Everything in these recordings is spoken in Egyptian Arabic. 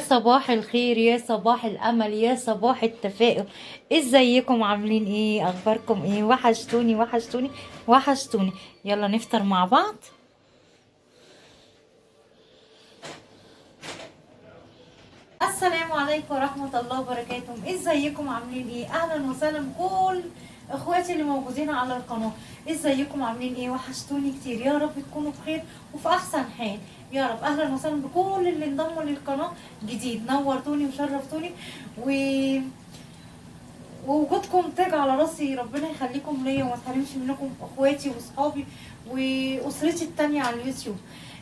صباح الخير، يا صباح الامل، يا صباح التفاؤل. ازيكم؟ عاملين ايه؟ اخباركم ايه؟ وحشتوني وحشتوني وحشتوني. يلا نفطر مع بعض. السلام عليكم ورحمة الله وبركاته. ازيكم؟ عاملين ايه؟ اهلا وسهلا بكل اخواتي اللي موجودين على القناة. ازيكم؟ عاملين ايه؟ وحشتوني كتير. يا رب تكونوا بخير وفي احسن حال يا رب. اهلا وسهلا بكل اللي انضموا للقناة جديد، نورتوني وشرفتوني ووجودكم تاج على راسي. ربنا يخليكم ليا وما تحرمش منكم اخواتي واصحابي واسرتي التانية على اليوتيوب.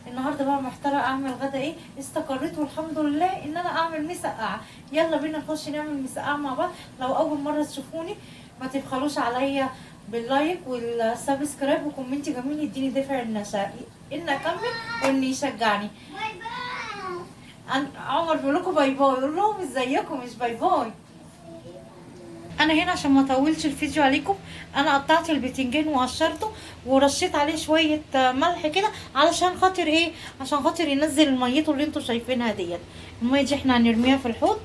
النهارده بقى محتارة اعمل غدا ايه. استقريت والحمد لله ان انا اعمل مسقعه. يلا بينا نخش نعمل مسقعه مع بعض. لو اول مرة تشوفوني ما تبخلوش عليا بال like وال subscribe و comment جميل يديني دافع ان اكمل وان يشجعني. bye bye. عمر بيقول لكم bye bye، قول لهم ازيكم مش bye bye. انا هنا عشان ما اطولش الفيديو عليكم، انا قطعت البتنجان وقشرته ورشيت عليه شوية ملح كده علشان خاطر ايه؟ عشان خاطر ينزل ميته اللي انتوا شايفينها ديت. المية دي احنا هنرميها في الحوض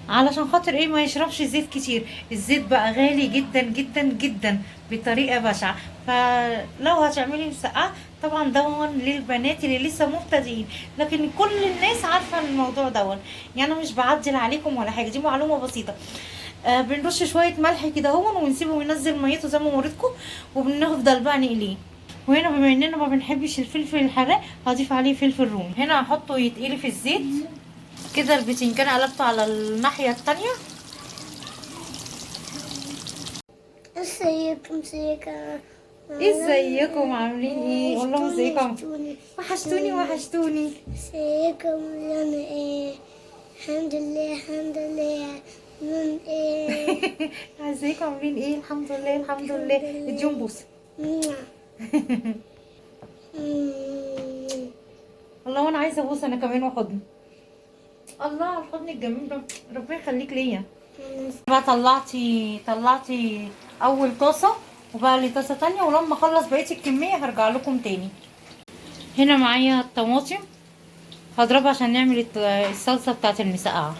علشان خاطر ايه؟ ما يشربش زيت كتير. الزيت بقى غالي جدا جدا جدا بطريقة بشعة. فلو هتعملي مسقعه طبعا دون للبنات اللي لسه مبتدئين، لكن كل الناس عارفه الموضوع دون، يعني انا مش بعدل عليكم ولا حاجة، دي معلومة بسيطة. بنرش شوية ملح كده اهون ونسيبه ينزل ميته زي ما وريتكم، وبنفضل بقى نقليه. وهنا بما اننا ما بنحبش الفلفل الحراق هضيف عليه فلفل رومي. هنا هحطه يتقلي في الزيت كده. البتنجان قلبته على الناحية التانية. ازيكم ازيكم؟ ازيكم عاملين ايه؟ قول لهم ازيكم. وحشتوني وحشتوني وحشتوني. ازيكم؟ عاملين ايه؟ الحمد لله الحمد لله. عاملين ايه؟ ازيكم عاملين ايه؟ الحمد لله الحمد لله. اديهم بوسه. الله، وانا عايزه ابوس انا كمان وحضن. الله على الحضن الجميل ده، ربنا يخليك ليا. بقى طلعتي اول طاسه وبقى لي طاسه تانية، ولما اخلص بقية الكمية هرجع لكم تاني. هنا معايا الطماطم هضربها عشان نعمل الصلصه بتاعت المسقعه.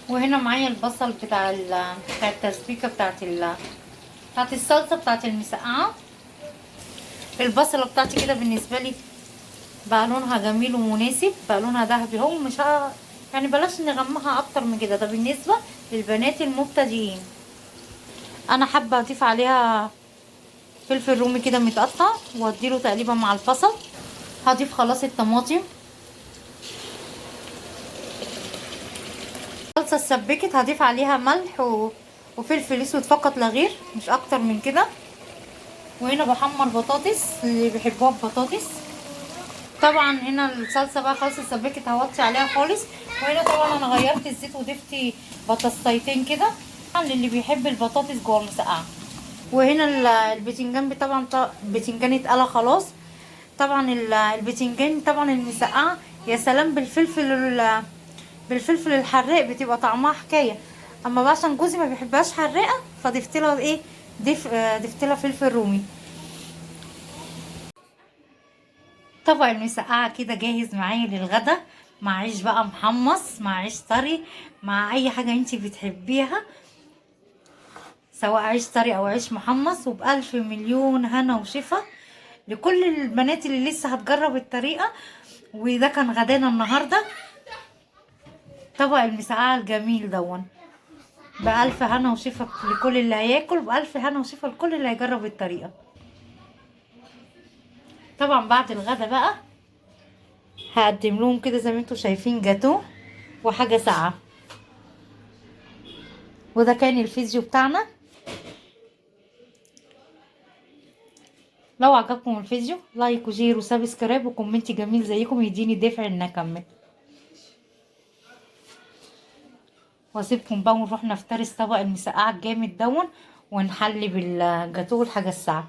وهنا معايا البصل بتاع التسبيكه بتاعت الصلصه بتاعت المسقعه. البصله بتاعتي كده بالنسبة لي بقى لونها جميل ومناسب، بقى لونها ذهبي اهو، مش يعني بلاش نغمقها اكتر من كده. ده بالنسبة للبنات المبتدئين. انا حابة اضيف عليها فلفل رومي كده متقطع واديله تقليبه مع البصل. هضيف خلاص الطماطم. الصلصه اتسبكت، هضيف عليها ملح وفلفل اسود فقط لا غير، مش اكتر من كده. وهنا بحمر بطاطس اللي بيحبوها ببطاطس. طبعا هنا الصلصه بقى خلاص اتسبكت، هوطي عليها خالص. وهنا طبعا انا غيرت الزيت وضفت بطاطستين كده للي بيحب البطاطس جوه المسقعه. وهنا البتنجان طبعا البتنجان اتقلى خلاص. طبعا البتنجان طبعا المسقعه يا سلام بالفلفل الحراق بتبقى طعمها حكاية. اما بقى عشان جوزي ما بيحبهاش حراقه فضفت لها ايه؟ ضفت لها فلفل رومي. طبق المسقعه كده جاهز معايا للغدا، مع عيش بقى محمص، مع عيش طري، مع اي حاجة انتي بتحبيها، سواء عيش طري او عيش محمص. وبألف مليون هنا وشفا لكل البنات اللي لسه هتجرب الطريقة. وده كان غدانا النهارده، طبق المسقعه الجميل دون. بألف هنا وشفا لكل اللي هياكل، بألف هنا وشفا لكل اللي هيجرب الطريقة. طبعا بعد الغدا بقى هقدم لهم كده زي ما انتم شايفين جاتو وحاجه ساقعه. وده كان الفيديو بتاعنا. لو عجبكم الفيديو like و share و subscribe و comment جميل زيكم يديني دافع ان اكمل. واسيبكم بقى ونروح نفترس طبق المسقعه الجامد دون ونحلي بالجاتو والحاجة الساقعه.